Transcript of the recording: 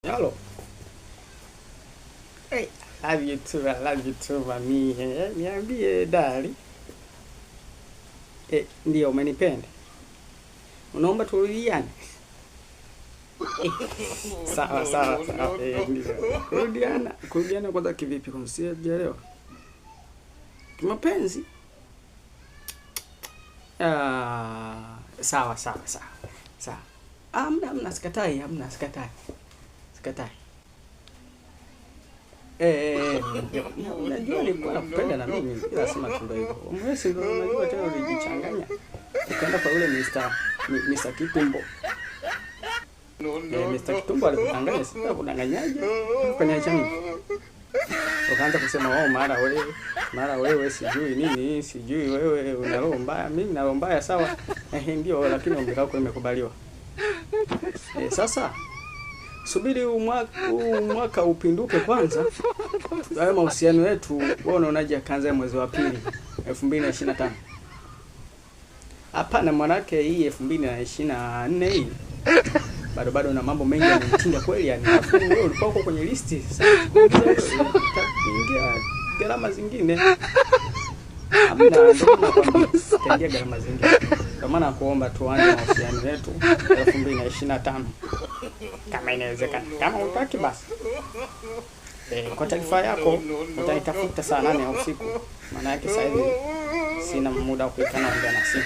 Halo. Hey, I love you too, I love you too, mami. Niambie dali. Ndio umenipenda. Unaomba turudiane? Sawa sawa sawa. Ndio. Kurudiana, kurudiana kwanza kivipi? Kwa sijaelewa. Kimapenzi? Ah, sawa sawa sawa. Sawa. Hamna, hamna, sikatai, hamna, sikatai. Sikatai. Eh, unajua nilikuwa nakupenda na mimi, ila sema tu ndio hivyo. Wewe si ndio unajua tena ulijichanganya. Ukaenda kwa yule Mr. Kitumbo. Mr. Kitumbo alikudanganya, sasa kudanganyaje? Kwenye mimi. Ukaanza kusema wao mara wewe sijui nini, sijui wewe una roho mbaya, mimi na roho mbaya sawa. Ndio, lakini ombi lako limekubaliwa. Sasa subiri huu mwaka upinduke kwanza. Hayo mahusiano yetu wewe unaonaje akaanza mwezi wa pili 2025? Hapana, mwanake hii 2024 hii bado na mambo mengi yananitinga kweli yani. Alafu wewe ulikuwa uko kwenye listi sasa ingia gharama zingine. Hamna, ndio nakwambia itaingia gharama zingine. Ndio maana kuomba tuanze mahusiano yetu 2025 kama inawezekana. Kama hutaki basi. Kwa taarifa yako utanitafuta saa 8 ya usiku. Maana yake sasa hivi sina muda wa kuikana ongea na simu.